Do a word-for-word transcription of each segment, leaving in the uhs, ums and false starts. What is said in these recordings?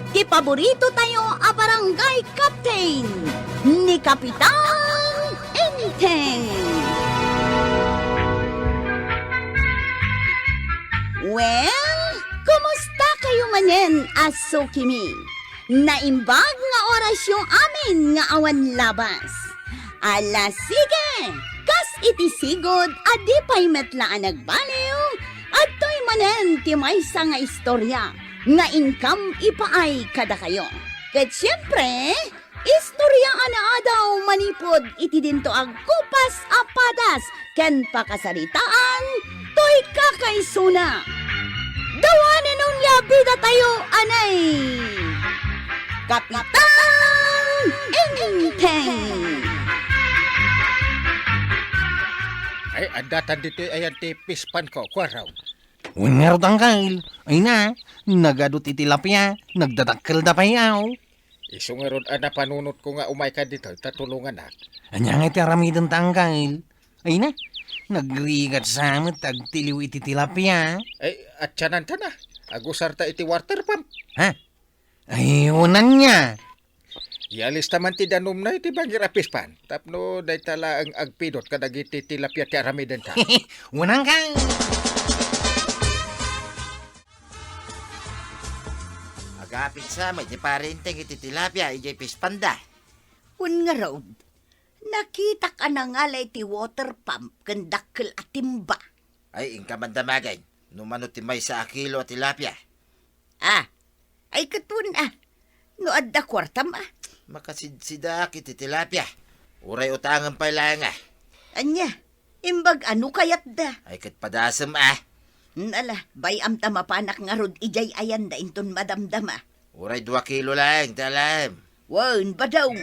Ti paborito tayo a barangay captain, ni Kapitan Enteng. Well, kumusta kayo manen a sukimi? Naimbag nga orasyo amin nga awan labas. Ala, sige! Kas iti sigud a di pay met la a nagbaliw, adtoy manen ti maysa nga istorya nga inkam ipaay kadakayo. Ket siempre, istorya a naadaw manipud iti dinto a gupas a padas ken pakasaritaan toy kakaisuna. Dawanen onia bida tayo, anay! Kapitan Enteng! Ay, adda tan ditoy ayan ti fish pond ko, Kuarog. Wen ngarud, Angkel. Ay na, nagadu ti tilapia, nagdadakkelda pay, aw. Isu ngarud a napanunotko nga umayka ditoy ta tulonganak. Ania ngay ti aramidenta, Angkel? Ay na, nagrigat sa met ti agtiliw iti tilapia. Ay, atiananta na. Agusarta iti water pump. Ha? Ay, wen ania. Ialista man ti danumna iti bangir a fish pond. Tapno dayta laeng agpidot kadagiti tilapia ti aramidenta. Wen, Angkel. Agapit sa met ni Pare Enteng iti tilapia idiay fish pond da. Wen ngarud, nakitak a nangala iti water pump ken dakkel a timba. Ay, inka man damagen, no mano ti maysa a kilo a tilapia. Ah, ay ket wen a, no adda kuartam a. Makasidsidak iti tilapia. Uray utangem pay laeng a. Ania, imbag a no kayatda. Ay ket padasem a. Nala, bay-am ta mapanak ngarud idiay ayanda inton madamdama. Uray dua kilo laeng ti alaem. Wen, badong.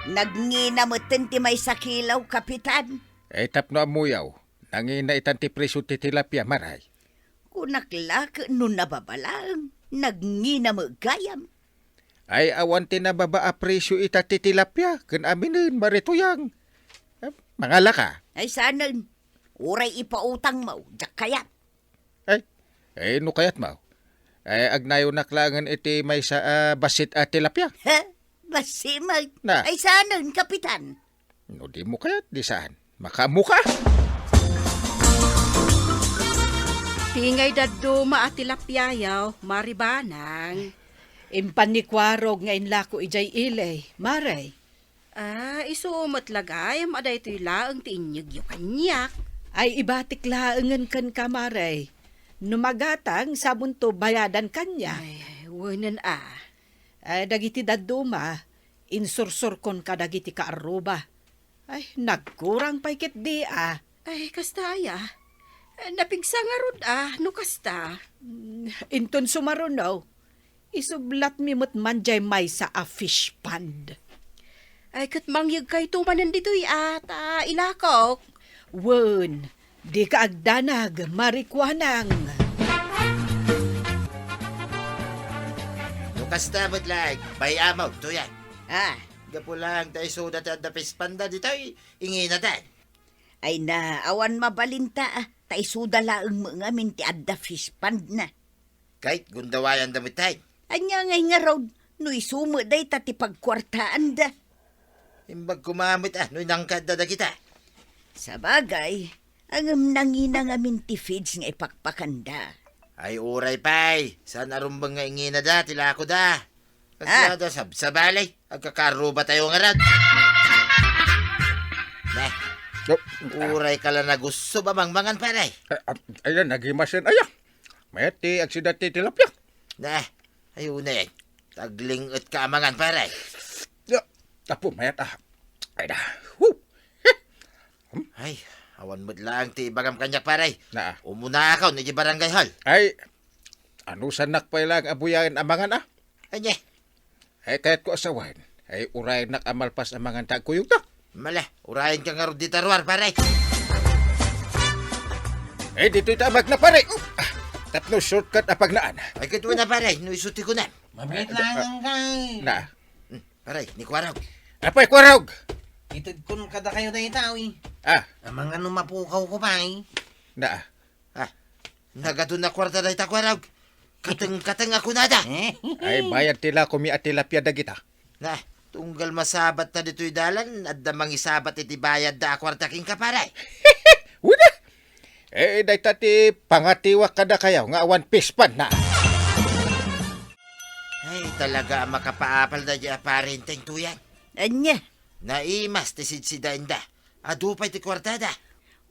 Nagngina metten ti maysa kilo, Kapitan. Eh, tapno ammoyo, nangina itan ti presio ti tilapia, Maray. Kunak la ket no nababa laeng, nagngina met gayam. Ay, awan ti nababa a presio ita ti tilapia, ken aminen, Mare Tuyang. Eh, mangalaka. Ay, sanen. Uray ipautangmo, diak kayat. Ay, eh, no kayatmo. Eh, agnayonak laengen iti maysa a bassit a tilapia. Ha? Bassit met? Na. Ay, sanen, Kapitan? No dimo kayat, di saan. Makaammoka. Ti ngay dadduma a tilapiayo, Mare Banang. Impan ni Kuarog nga inlako idiay ili, Mare. Ah, isu met la gayam a daytoy laeng ti inyegyo kaniak. Ay, ibatik laengen kenka, Mare. No magatang, sabonto bayadan kaniak. Ay, wenen a. Ay, dagiti dadduma, insursurkon kadagiti kaarruba. Ay, nagkurang pay ketdi a. Ay, kasta aya. Napigsa ngarud a, no kasta. Mm, inton sumaruno, isublatmi met man diay maysa a fish pond. Ay, ket mangyegkayto manen ditoy a, ta ilakok. Wen, dika agdanag, Mare Kuanang. No kasta met laeng, bay-amok, Tuyang. Ah. Gapu laeng ta isuda ti adda fish pond da ditoy, inginada. Ay na, awan mabalinta, ah, ta isuda laeng met ngamin ti adda fish pond na. Ket gundawayanda met tay. Ania ngay ngarud, no isu met dayta ti pagkuartaanda? Imbag koma met, ah, no inangkatda dagita. Sabagay, ngem nangina ngamin ti feeds nga ipakpakanda. Ay, uray pay, saan a rumbeng nga inginada ti lakoda. Kasla da sabsabali, agkakaarrubatayo ngarud. Ne, Oh, uray ka la nagussob a mangmangan, pare. Ay, ah, ayan, nagimasen, aya. Mayat ti agsida ti tilapia. Ne, ayo ne. Taglinget ka a mangan, pare. Ya, tapo, mayat, ah. Ay da. Woo! Ay, awan met laeng ti ibagam kaniak, pare. Naa. Umunakon iti barangay hall. Ay, anusannak pay laeng a buyaen a mangan, ah? Ania? Ay, kayatko a sawen. Ay, uraynak a malpas a mangan ta agkuyogta. Mala, urayenka ngarud dita ruar, pare. Ay, ditoy ta amagna, pare. Uh, ah, tapno shortcut a pagnaan. Ay, ket wen a, pare, no isu ti kunam. Mabiit laeng, Angkay. Na. Hmm, pare, ni Kuarog. Apay, Kuarog! Itedkon kadakayo dayta, uy. Ah. Amangan no mapukawko pay. Na. Ah. Nagadu a kuarta dayta, Kuarog. Kateng-kateng a kunada. Ay, bayad ti lakomi a tilapia dagita. Na, tunggal masabat ta ditoy dalan, adda mangisabat iti bayadda a kuarta kenka, pare. Wada! Eh, dayta ti pangatiwak kadakayo nga awan fish pond na. Ay, talaga a makapaapal daydi a pare Enteng, tuyan. Ania? Naimas ti sidsidaenda. Adu pay ti kuartada.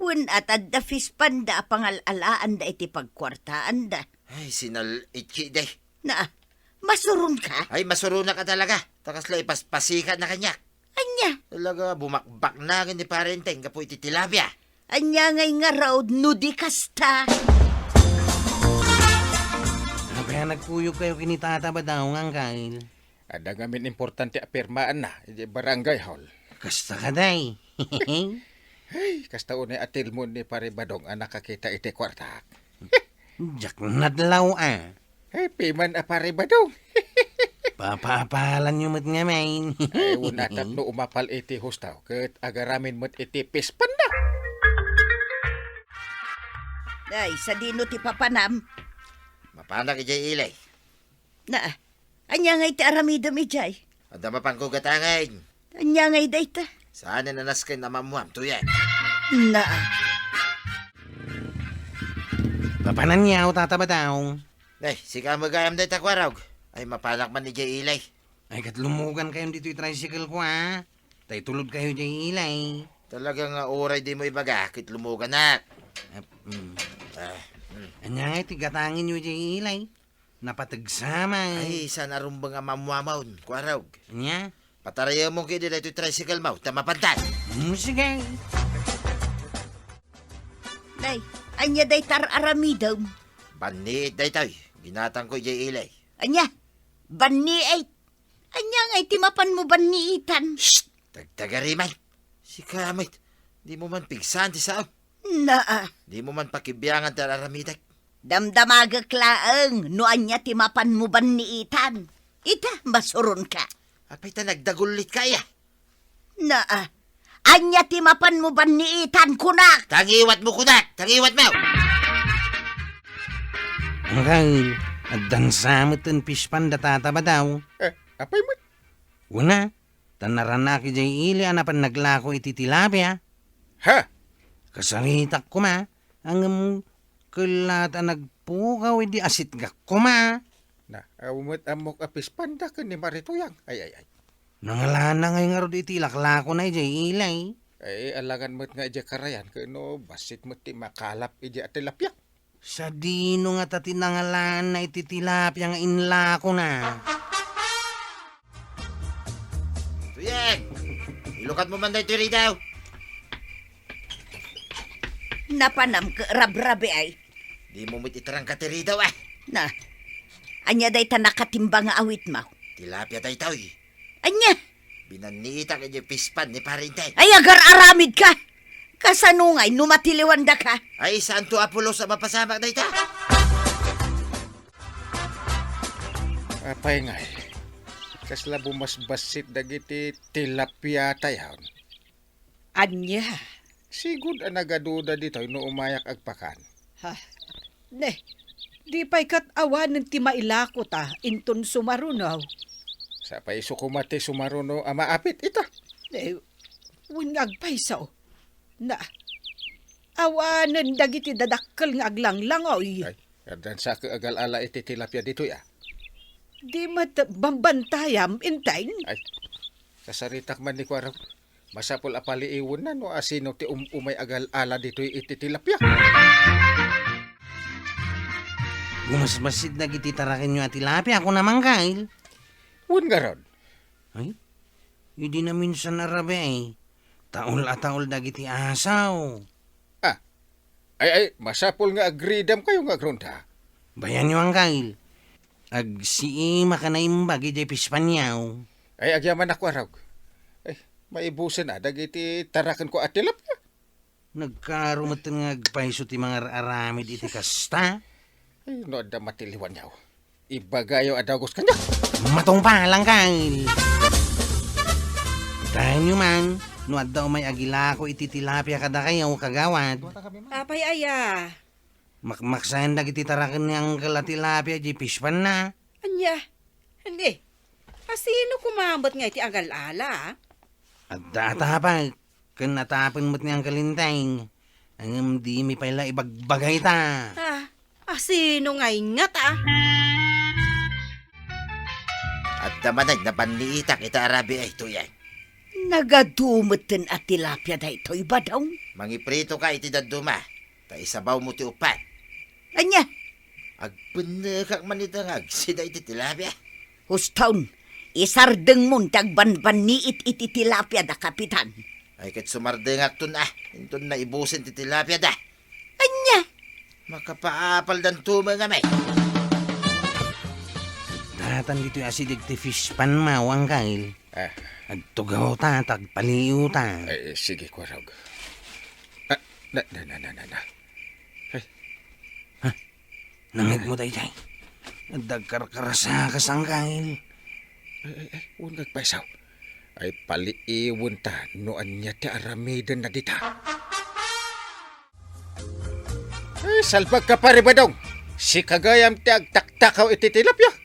Wen, at adda fish pond da a pangal-alaanda iti pagkuartaanda. Ay, sinal-itki, day. Na, masuronka? Ay, masuronak a talaga. Ta kasla ipaspasikatna kaniak. Ania? Talaga, bumakbaknangen ni pare Enteng gapu iti tilapia. Ania ngay ngarud no di kasta? Apay a nagkuyogkayo ken ni Tata Badaw, Angkel? Adda ngamin importante a pirmaanna iti barangay hall. Kasta kadi. Ay, kasta unay a tilmon ni Pare Badong a nakakita iti kuartak. Diak nadlaw a. Ay, piman a Pare Badong. Papaapalanyo met ngamin. Ay, wen a tapno umapal iti hustaw, ket agaramin met iti fish pond na. Ay, sadino ti papanam? Mapanak idiay ili. Na, ania ngay ti aramidem idiay? Adda mapanko gatangen. Ania ngay dayta? Saanen a nasken a maammuam, tuyen. Na. Papananyo, Tata Badaw. Ay, sika met gayam dayta, Kuarog. Ay, mapanak man idiay ili. Ay, ket lumogankayon ditoy tricycle ko, a. Ta itulodkayo idiay ili. Talaga nga uray dimo ibaga, ket lumoganak. Ap-, mm. Ah, mm. Ania ngay ti gatangenyo idiay ili? Napateg sa man. Ay, saan a rumbeng a maammuamon, Kuarog. Ania? Patarayemon ketdi daytoy tricycle mo, ta mapantan. Hmm, sige. Nay, ania dayta ar-aramidem? Banniit daytoy. Ginatangko idiay ili. Ania? Banniit? Ania ngay ti mapanmo banniitan? Shh! Tagtagari man. Sika met, dimo man pigsaan ti sao. Naa. Dimo man pakibiangan ti ar-aramidek. Damdamagek laeng no ania ti mapanmo banniitan. Ita, masuronka. Apay ta nagdagullitka, aya? Naa. Ania ti mapanmo banniitan, kunak? Tangiwatmo, kunak! Tangiwatmo! Angkel, addan sa met ti fish pond da Tata Badaw. Eh, apay met? Wen a, ta naranak idiay ili a napan naglako iti tilapia. Ha? Kasaritak koma, ngem kellat a nagpukaw idi asitgak koma. Na, awan met ammok a fish pond da ken ni Mari Tuyang. Ay, ay, ay. Nangalana ngay ngarud iti laklakona idiay ili. Ay, alangan met nga idiay karayan, ken no, bassit met ti makalap idiay a tilapia. Sadino ngata ti nangalana iti tilapia nga inlakona? Tuyeng! Ilukatmo man daytoy ridaw! Napanam ket rabrabiay. Dimo met itarangka ti ridaw, a. Na, ania dayta nakatimba nga awitmo? Tilapia daytoy. Ania? Binanniitak idiay fish pond ni Pare Enteng. Ay, agar-aramidka! Kasano ngay no matiliwandaka? Ay, saanto a pulos a mapasamak dayta? Apay ngay, kasla bumasbassit dagiti tilapia tayon? Ania? Sigud a nagaduda ditoy no umayak agpakan. Ha? Ne, di pay ket awanen ti mailako ta inton sumaruno. Sapay isu koma ti sumaruno a maapit ita. Ne, wen nga agpayso. Na, awanen dagiti dadakkel nga aglanglangoy. Ay, addan sa ket agal-ala iti tilapia ditoy, a. Di met bambantayam, Enteng? Ay, kasaritak man ni Kuarog. Masapul a paliiwenna no asino ti um-umay agal-ala ditoy iti tilapia. Bumasbassit dagiti tarakenyo a tilapia, kuna Mangkal. Wen ngarud. Ay, idi naminsan a rabii, taul a taul dagiti asaw. Ah, ay, ay, masapul nga agridamkayo nga agronda. Bayanyo, Angkel. Agsiimaka naimbag idiay fish pond-yo. Ay, agyamanak, Kuarog. Ay, maibusen a dagiti tarakenko a tilapia. Nagkaaro metten nga agpayso ti mangar-aramid iti kasta. Ay, no adda matiliwanyo, ibagayo a dagus kaniak. Matungpal, Angkel. Taenyo man, no adda umay agilako iti tilapia kadakayo, kagawad. Apay aya? Makmaksan dagiti taraken ni Uncle a tilapia diay fish pond-na. Ania? Andi, asino koma met nga iti agal-ala, a? Adda atapek ken atapen met ni Uncle Enteng. Ngem dimi pay la ibagbaga ita. Ah, asino nga ingat, a? Adda manen nabanniitak ita a rabii, Tuyeng. Nagadu metten a tilapia daytoy, Badong? Mangipritoka iti dadduma, ta isabawmo ti uppat. Ania? Agbennekak man ita nga agsida iti tilapia. Huston, isardengmon ti agbanbanniit iti tilapia da Kapitan. Ay, ket sumardengakton a, inton naibusen ti tilapia da. Ania? Makapaapaldanto met ngamin. Datan ditoy asideg ti fish pond-mo, Uncle. Ah. Agtugawta, ta agpaliiwta. Ay, sige, Kuarog. Ah, na, na, na, na, na, na. Ay. Ha? Nangngegmo daydiay? Adda agkarkarasakas, Uncle. Ay, ay, ay, wen nga agpayso. Ay, paliiwenta no ania ti aramidenna dita. Ay, salbagka, Pare Badong. Sika gayam ti agtaktakaw iti tilapia.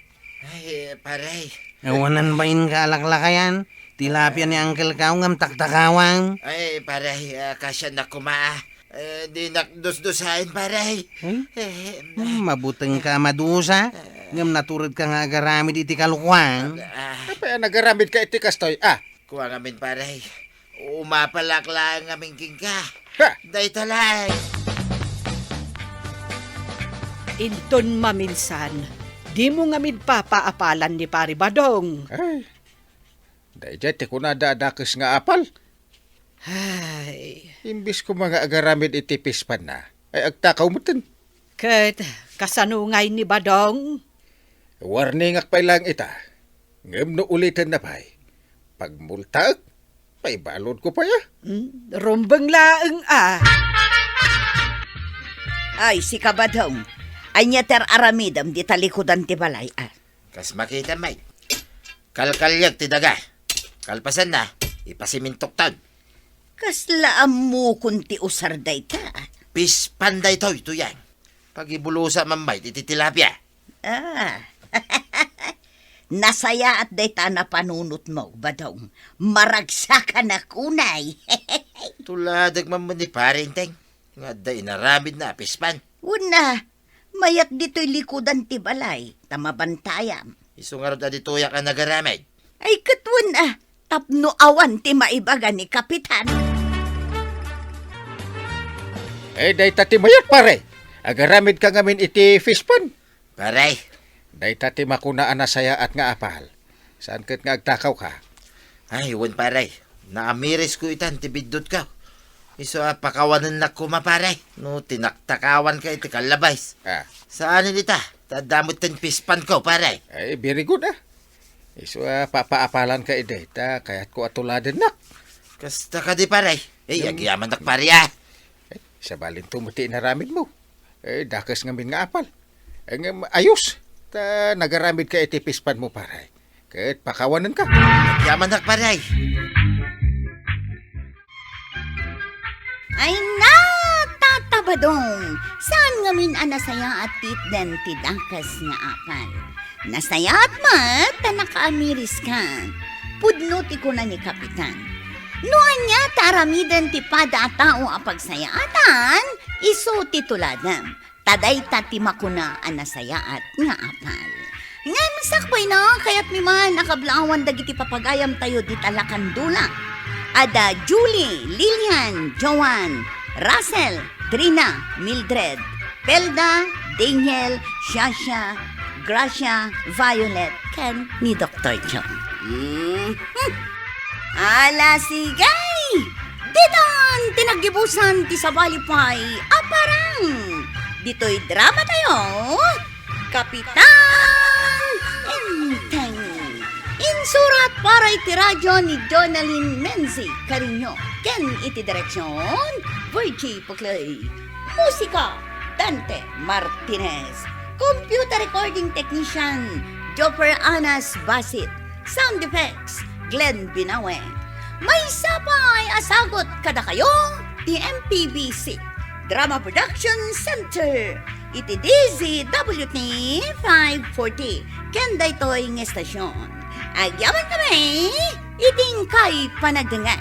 Ay, pare. Awanan bainka a laklakayan. Tilapia ni Uncle Kao ngem taktakawan. Ay, pare, ah, kasiannak koma, a. Eh, dinak dusdusaen, pare. Hmm? Eh, Hmm, mabutengka a madusa. Ngem naturedka nga agaramid iti kalokuan. Ah. Apay a nagaramidka iti kastoy, a? Kua ngamin, pare. Umapalak laeng ngamin kenka. Ha! Dayta laeng. Inton maminsan, dimo ngamin papaapalan ni Pare Badong. Ay, daydiay ti kunada a dakes nga apal. Ay. Imbes koma nga agaramid iti fish pond-na, ay agtakaw metten. Ket kasano ngay ni Badong? Warningak pay laeng ita. Ngem no ulitenna pay, pagmultaek, paibaludko pay, a. Hmm, rumbeng laeng, a. Ay, sika, Badong, ania ti ar-aramidem dita likudan ti balay, a? Kas makitam, may kalkaliag ti daga. Kalpasanna, ipasimintokton. Kasla ammokon ti usar dayta. Fish pond daytoy, Tuyeng. Pagibulosa man met iti tilapia. Ah. Nasayaat dayta a napanunotmo, Badong. Maragsakanak unay. Tuladek man met ni Pare Enteng nga adda inaramidna a fish pond. Wen a, mayat ditoy likudan ti balay, ta mabantayam. Isu ngarud a ditoyak a nagaramid. Ay, ket wen a, tapno awan ti maibaga ni Kapitan. Eh, dayta ti mayat, pare. Agaramidka ngamin iti fish pond. Pare. Dayta ti makuna a nasayaat nga apal. Saan ket nga agtakawka? Ay, wen, pare. Naamirisko itan ti biddutko. Isu a pakawanennak koma, pare, no tinaktakawanka iti kallabas. Ah. Saanen ita, ta adda metten fish pond-ko, pare. Ay, very good, a. Isu a papaapalanka idi, ta kayatko a tuladennak. Kasta kadi, pare. Eh, hmm, agyamanak, pare, a. Eh, sabalinto met ti inaramidmo. Eh, dakes ngamin nga apal. Eh, ngem ayos. Ta nagaramidka iti fish pond-mo, pare. Ket pakawanenka. Agyamanak, pare. Ay na, Tata Badong! Saan ngamin a nasayaat ti itdan ti dakes nga apal? Nasayaat met ta nakaamiriska. Pudno ti kuna ni Kapitan. No ania ti aramiden ti pada a tao a pagsayaatan, isu ti tuladem. Ta dayta ti makuna a nasayaat nga apal. Ngem sakbayna, kayatmi man a kablawan dagiti papagayamtayo dita lakandula. Ada Julie, Lilian, Joan, Russell, Trina, Mildred, Pelda, Daniel, Shasha, Gracia, Violet, ken ni Doktor Chong. Mhm. Ala, sige! Ditan ti naggibusan ti sabali pay a parang. Ditoy drama tayo, Kapitan Enteng. Insurat para iti radyo ni Jonalyn Menzi Carino ken iti direksyon, Virgie Puclay. Musika, Dante Martinez. Computer recording technician, Jopper Anas Basit. Sound effects, Glenn Binawe. Maysa pay a sagut kadakayo ti M P B C. Drama Production Center iti D Z W T five forty ken daytoy nga estasyon. Agyaman kami iti inkay panagdengngeg.